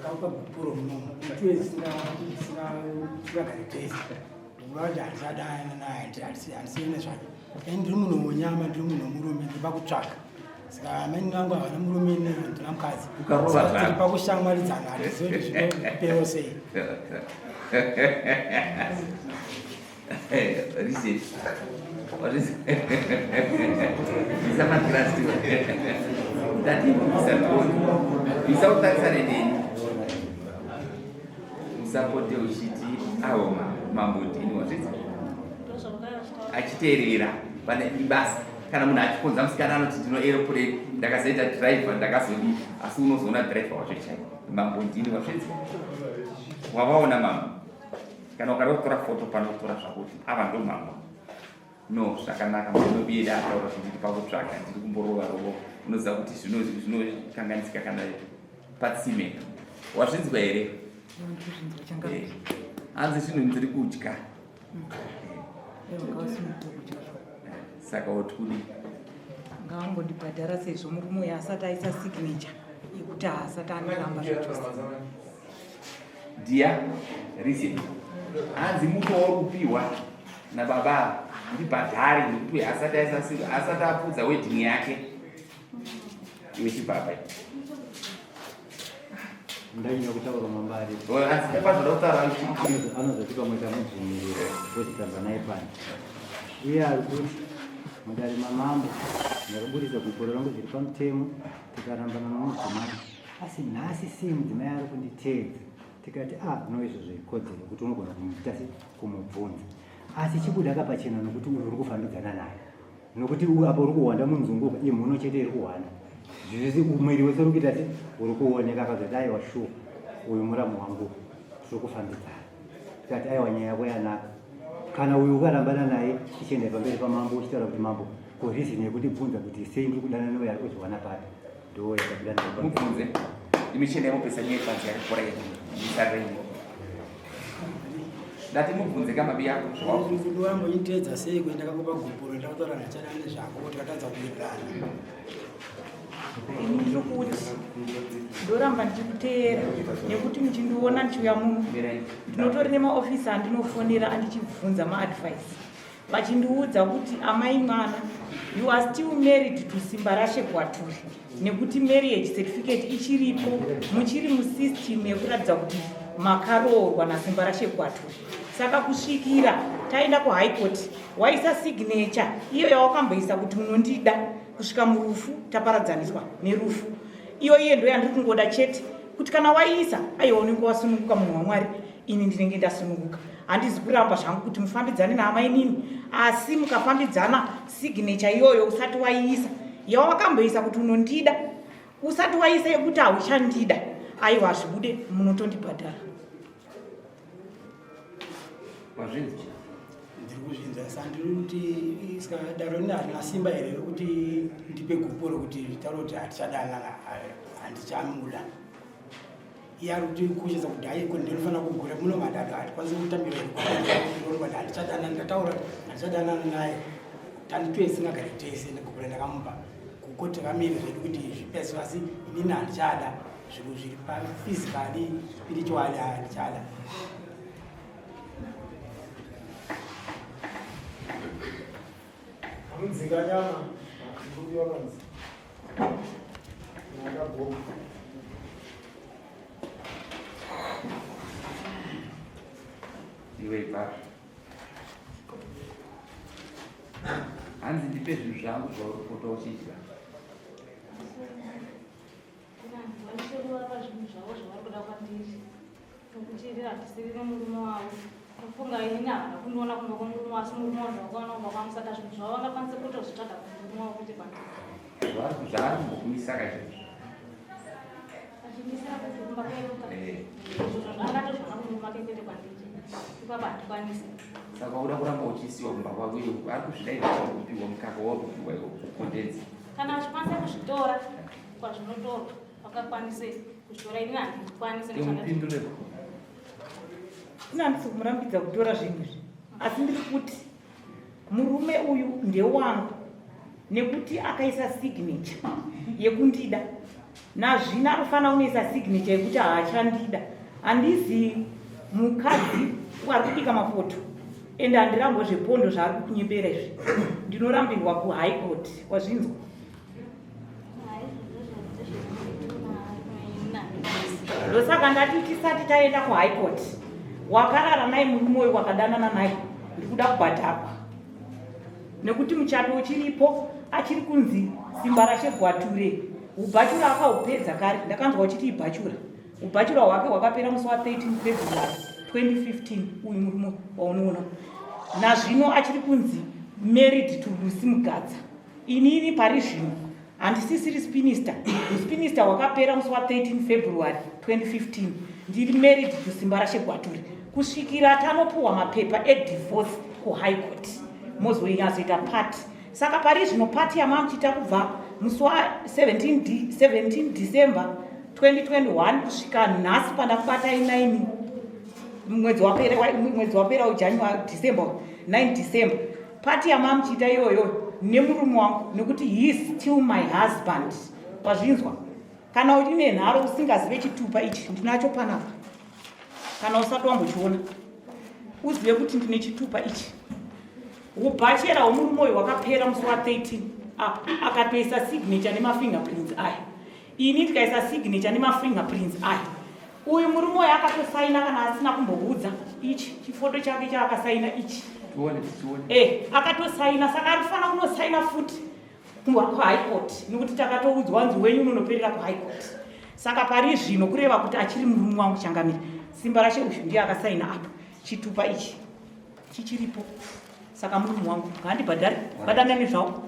Ndakaupa gupuro munomu mutwe isingagari tese ndikuva kuti handichadana naye handisiyane zvake ini ndiri munhu wenyama ndiri munhu wemurume ndiri pakutsvaka saka amai vangu havana murume ini handina mukadzi Ukarova tiri pakushamwaridzana handizivi kuti zvinopero sei. What is it? What is Isa magirasi. Ndati isa toni. Isa utarisane neni. Usapote uchiti awo mambo ndini wazvidza. Achiteerera pane ibasa. Kana munhu achikonza musikana anoti ndino aeroplane ndakazoita driver ndakazodii asi unozoona driver wacho chaiwo. Mambo ndini wazvidza. Wavaona mambo. Kana ukada kutora foto pano kutora zvako kuti ava ndo mambo. No, zvakanaka munobieda ataura kuti ndiri pakutsvaga ndiri kumborova rovo. Unoziva kuti zvinokanganisika kana patsime. Wazvinzwa here? Eh, hanzi zvinhu ndiri kudya. Eh, saka woti kudii? Ngavangondibhadhara sezvo murume uyo asati aisa signature yekuti haasati andiramba zvachose. Dear reason hanzi muto wauri kupiwa nababa ndibhadhare nekuti uyo asati asati apfuudza wedding yake iwe chibaba Ndanyanya kutaura mambari. Asi pazvoda kutaura anozoti pamwe tamudzvinyirira wozotamba naye pano. Iye ari kuti mudare mamambo ndakaburitsa gupuro rangu zviri pamutemo tikarambana nomudzimai asi nhasi sei mudzimai ari kunditeedza tikati a ah, no izvo zvekodzero kuti unogona kumuita se kumubvunza asi chibuda ka pachena nokuti uyu uri kufambidzana naye nokuti apo uri kuhwanda munzungu imhuno chete iri kuhwanda zvese mwiri wese uri kuita se uri kuoneka akazoti aiwa shuwa uyu muramu wangu tiri kufambidzana tikati aiwa nyaya yako yanaka kana uyu ukarambana naye tichienda pamberi pamambo uchitaura kuti mambo ko reason yekundibvunza kuti sei ndiri kudanana neuyo ari kuzviwana papi ndo yakabuda mubvunze imi chiendai mopesa nyaya panze yakakora yedu misarei ndati mubvunze kamabi yako zvawabvunza wamboiteedza sei kuenda kakupa gupuro ndakutaura nachana nezvako kuti katadza kuwirirana. Ini ndiri kuti ndoramba ndichikuteera nekuti muchindiona ndichiuya muno ndinotori nemaofisi andinofonera andichibvunza maadvice vachindiudza kuti amai mwana you are still married to Simbarashe Gwaturi nekuti marriage certificate ichiripo muchiri musystem yekuratidza kuti makaroorwa naSimbarashe Gwaturi saka kusvikira taenda kuhigh court waisa signature iyo yawakamboisa kuti unondida kusvika murufu taparadzaniswa nerufu iyo iye ndo yandiri kungoda chete kuti kana waiisa aiwa unenge wasununguka munhu wamwari ini ndinenge ndasununguka handizi kuramba zvangu kuti mufambidzane naamainini asi mukafambidzana signature iyoyo usati waiisa yawakamboisa kuti unondida usati waisa yekuti hauchandida aiwa hazvibude munotondibhadhara Wazvinzwa? Ndiri kuzvinzwa sandiri kuti daro ini harina simba here rekuti ndipe gupo rekuti zvitaura kuti hatichadanana handichamuda iye ari kuti kushesa kuti hayi ko ndinofanira kugura muno madado hatikwanisi kutambira here handichadanana ndataura handichadanana naye tanditwe singagari tese negupura ndakamupa kuko takamira zvedu kuti zvipeso asi inini handichada zvinhu zviri paphysically spiritually handichada Anodzinga nyama ndikudiwa kanzi nakagoma iwe ibva hanzi ndipe zvinhu zvangu zvauri kupota uchidya Vanhu zvinhu zvavo zvavari kuda kwandiri nokuti ini handisiri nemurume wavo nofunga inini havana kundiona kumba kwemurume asi murume wavo ndavakaona kumba kwangu saka zvinhu zvavo vangakwanise kutozvitsvaga kumurume wavo kwete kwandiri zvaari kumbokuisa kaizvozvo achimisira kuti kumba kwedu ka Eh. izvozvo angatozviona kumurume wake kwete kwandiri ipapa handikwanisi saka uda kuramba uchiisiwa kumba kwako iwe ari kuzvida izvo kupiwa mukaka wauri kupiwa iwe kukondedza kana vachikwanisa kuzvitora kwazvinotorwa vakakwanise kuzvitora ini handikwanise Imupindure. Ini handisi kumurambidza kutora zvinhu izvi asi ndiri kuti murume uyu ndewangu nekuti akaisa signature yekundida. Nazvino anofanira kunoisa signature yekuti haachandida. Handizi mukadzi ari kubika mapoto ende handirambwe zvepondo zvaari kukunyepera izvi. Ndinorambirwa kuhigh court. Wazvinzwa? Ndosaka ndati tisati taenda kuhigh court. Wakarara naye murume uyu wakadanana naye. Ndikuda kubhadharwa. Nekuti muchato uchiripo achiri kunzi Simbarashe Gwature. Ubhachura akaupedza kare. Ndakanzwa uchiti ibhachura. Ubhachura hwake hwakapera musi wa 13 February 2015 uyu murume waunoona. Nazvino achiri kunzi married to Lucy Mugadza. Inini pari zvino handisisiri spinista. Uspinista hwakapera musi wa 13 February 2015. Ndiri married to Simbarashe Gwature kusvikira tanopuhwa mapepa edivorce kuHigh Court. Mozoinyatsoita party. Saka pari zvino party yamamuchiita kubva musi wa 17, 17 December 2021 kusvika nhasi pandakubatai 9 mwedzi wapera mwedzi wapera January December 9 December Party yamamuchiita iyoyo nemurume wangu nekuti he is still my husband. Wazvinzwa? Kana une nharo usingazive chitupa ichi ndinacho panapa. Kana usati wambochiona uzive kuti ndine chitupa ichi. Ubhachera hwemurume uyu hwakapera musi wa 13 apa akatoisa signature nemafingerprints aya. Ini ndikaisa signature nemafingerprints aya. Uyu murume uyu akatosaina kana asina kumboudza ichi chifoto chake chaakasaina ichi. Tione tione. Eh, akatosaina saka arikufanira kunosaina futi kuhigh court nekuti takatoudzwa nzi wenyu unonoperera kuhigh court. Saka pari zvino kureva kuti achiri murume wangu changamire. Simba rashe uyu ndiye akasaina apa chitupa ichi chichiripo. Saka murume wangu ngaandibhadhare badanani zvawo.